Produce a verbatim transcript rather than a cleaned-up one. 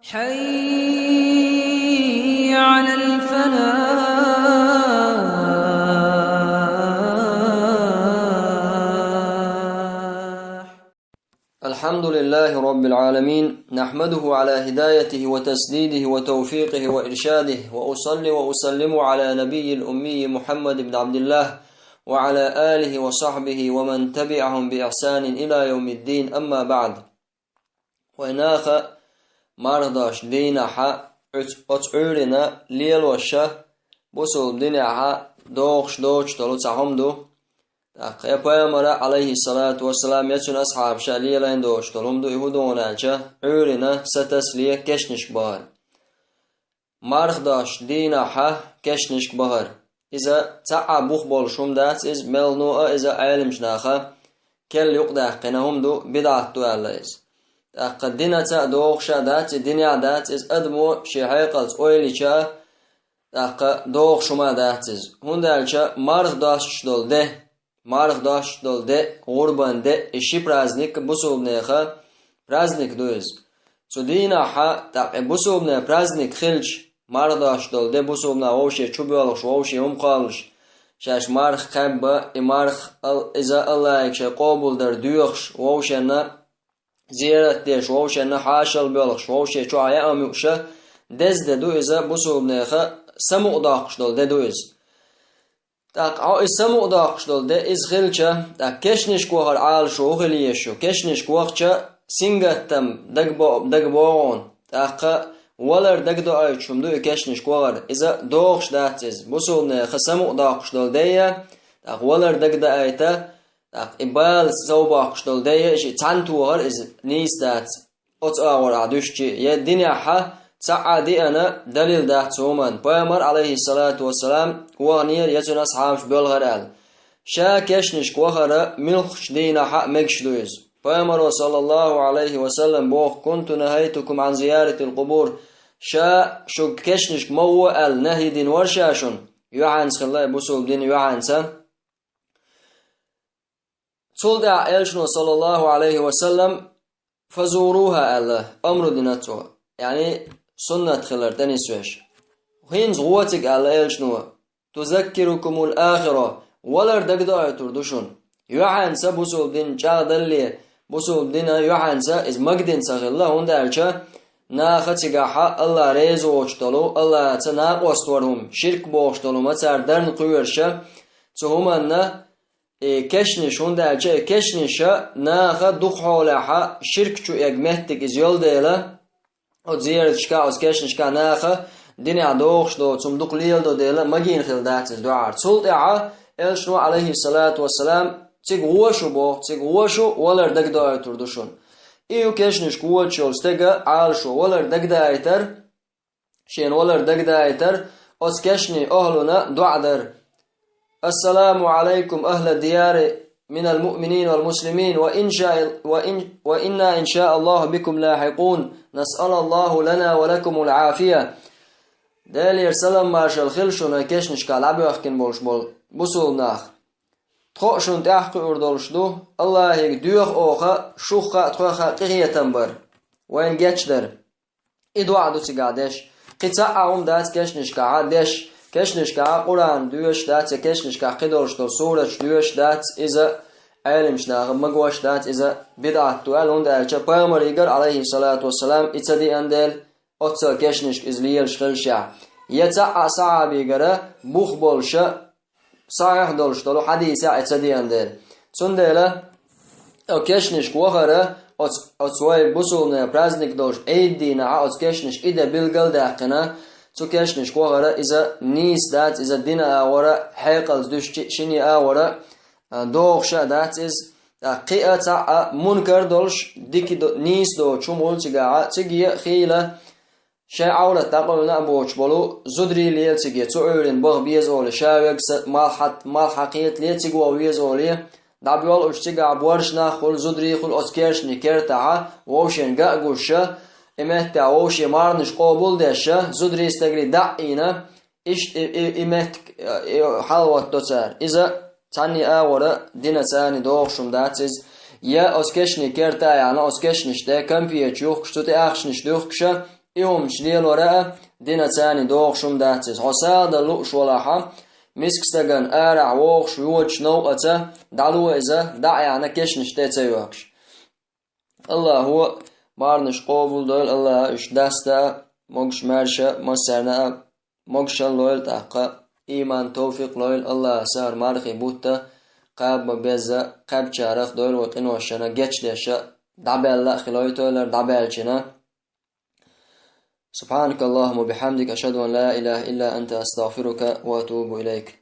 حي على الفلاح. الحمد لله رب العالمين، نحمده على هدايته وتسديده وتوفيقه وإرشاده، وأصلي وأسلم على نبي الأمي محمد بن عبد الله وعلى آله وصحبه ومن تبعهم بإحسان إلى يوم الدين، أما بعد. Вай наха марха дошучу дийнахьа оцу, оцу Ӏуьйранна лелош бусалба динехь догӀуш доцуш долу цхьа хӀума ду. ТӀаккха я пайхамара, алейхиссалату вассалам, я цуьнан асхьабаша лелийна доцуш долу хӀума ду, и хӀун ду аьлча, Ӏуьйранна сатасале кешнашка бахар. Марха дошучу дийнахьа кешнашка бахар. Иза цхьа а бух болуш хӀума дац, иза мелхо а, иза Ӏеламчу наха керла юкъадаьккхина хӀума ду, бидӀат ду аьлла иза. ТӀаккха динаца а догӀуш а дац, и динехь а дац, иза адамо шен хьекъалца ойла йича а, тӀаккха догӀуш хӀума а дац иза. ХӀунда аьлча марха дошуш долу де, марха дошуш долу де, гӀурбан де, и ши праздник бусалбанеха праздник ду иза. Цу дийнахьа, тӀаккха и бусалбанеха праздник хилча, марха дошуш долу де бусалбанех вовше чубоьлхуш, вовше хӀума кхоллуш, шаьш марха кхаьбба, и марха ал-, иза Аллахьига шайн къобалдар доьхуш, вовшенна зиярат деш, вовшенна хьошалла боьлхуш, вовше чохь яа хӀума юуш, деза де ду иза, бусалбанеха самукъадоккхуш долу де ду иза. ТӀаккха хьо и самукъадоккхуш долу де иза хилча, тӀаккха кешнашка вахар Ӏалашо хӀун хила еза шу? Кешнашка вахча, сингаттам дагабо-, дагабогӀу хьуна. ТӀаккха валар дагадоуьйтуш хӀума ду и кешнашка вахар. Иза догӀуш дац иза. Бусалбанеха самукъадоккхуш долу де я, тӀаккха валар дагадаийта, тӀаккха и бала совбоккхуш долу де я, и шиъ цхьаьна тохар иза нийса дац. Оцу агӀор ахь дуьстича, я динехьа цхьа а деана далил дац цу хӀуманна. Пайхамар, алейхиссалату вассалам, ваханера, я цуьнан асхьабаш боьлхара аьлла. Ша кешнашка вахара муьлххачу дийнахьа а мегаш ду иза. Пайхамаро, саллаллаху алейхи ва саллам, боху: «Кунту нахайтукум ан зияратил къубур». Ша шуьга кешнашка ма гӀо аьлла нахьи дина вара ша шуна, юьхьанца хилла и бусалба дин юьхьанца. Цул тӀаьхьа элчано, саллаллаху алейхи ва саллам, «фазуруха» аьлла, амру дина цо, яъни суннат хилар тӀе нисвеш. ХӀинца гӀо цига аьлла элчано, «тузаккирукумул ахира», валар дагадоуьйтур ду шуна. Юьхьанца бусалба дин чӀагӀдалле, бусалба дина юьхьанца иза магадина ца хилла, хӀунда аьлча наха цигахьа Аллах реза воцуш долу, Аллаца накъост вар хӀума, ширк бохуш долу ма цара дарна кхоьруша, цу хӀуманна и кешнаш, хӀунда аьлча и кешнаша наха дукха хьолехьа ширк чу эгна меттиг иза йолу дела, оцу зераташка, оцу кешнашка наха динехь догӀуш доцу хӀума дукха леладо дела, магийна хила дац иза дуьхьара. Цул тӀаьхьа элчано, алейхиссалату вассалам, цига гӀо шу боху, цига гӀо шу, валар дагадоуьйтур ду шуна. И ю кешнашка воцуш йолу стеган Ӏалашо, валар дагадаийтар, шена валар дагадаийтар, оцу кешнийн охӀлуна доӀа дар: «Ассаламу алайкум, ахла дияри минал муъминин вал муслимин, ва ин ша-, ва ин, ва инна ин ша Аллаху бикум лахикун, насъал Аллаху лана ва лакумул афия». Делера салам маршалла хила шуна кешнашка дӀабоьхкина болуш болу бусулба нах. Тхо а шуна тӀаьхьакхуьур долуш ду, Аллахьига доьху оха шух а, тхох а къинхетам бар, вайна гечдар. И доӀа ду цигахь деш. Кхин цхьа а хӀума дац кешнашкахьа деш. Кешнашкахьа Къуръан доьшуш дац, я кешнашкахь кхидолуш долу сураташ доьшуш дац, иза Ӏеламчу наха магош дац, иза бидӀат ду аьлла, хӀунда аьлча пайхамаригара, алейхиссалату вассалам, и ца деана дела, оццал кешнашка иза лелаш хилшехь. Я цхьа а сахьабигара бух болуша, сахьихь долуш долу хьадисехь и ца деана дела. Цундела оцу кешнашка вахара, оцу, оцу вай бусулбанийн праздник долуш Ӏийд дийнахьа оцу кешнашка и де билгал а даьккхина, цу кешнашка вахара иза нийса дац, иза дина агӀора, хьекъалца дуьстича шине агӀора, а, догӀуша а дац иза. ТӀаккха кхин а цхьа а мункар долуш, дика до-, нийса доцу хӀума хуьлу цигахьа, цига а хийла, шайн Ӏаврат дӀакъевлина а боцуш болу зударий лела цига, цу Ӏуьйранна баха беза олий, ша верг са малх хьат-, малх хьакхетале, цига ваха веза олий, дӀабоьлхуш цигахь боьрша нах хуьлу, зударий хуьлу оцу кешнийн кертахьа, вовшийн ган а гуша, и меттехь вовшийн марханаш къобал а деша, зударий стегалий дӀа а ийна, иштта и, и, и меттиг, и хьал хӀоттадо цара. Иза цхьанний агӀора дина царний догӀуш хӀума дац иза. Я оцу кешнийн керта а яхна, оцу кешнаш тӀе кампеташ юхкуш, цу тӀе ахчанаш дуьхкуша, И хӀумаш лелора а, дина царни дохуш хӀума дац иза. Хьо сагӀа дан лууш валахьа, миска стагана арахь вогӀуш, воьдуш новкъаца, дӀало иза, дӀа а яьхьна кешнаш тӀе ца йоьхуш. Аллахьо марнаш къобал дойла, Аллахьа уьш даста а, могуш-маьрша массарна а могушалла лойла тӀаккха, иман, товфикъ лойла, Аллахьа сахьар мархий бутта, кхаба беза, кхаьбчарах дойла вай къиношна гечдеша, дӀабаьлла а хилойтойла дӀабаьлчина. سبحانك اللهم وبحمدك، أشهد أن لا إله إلا أنت، أستغفرك وأتوب إليك.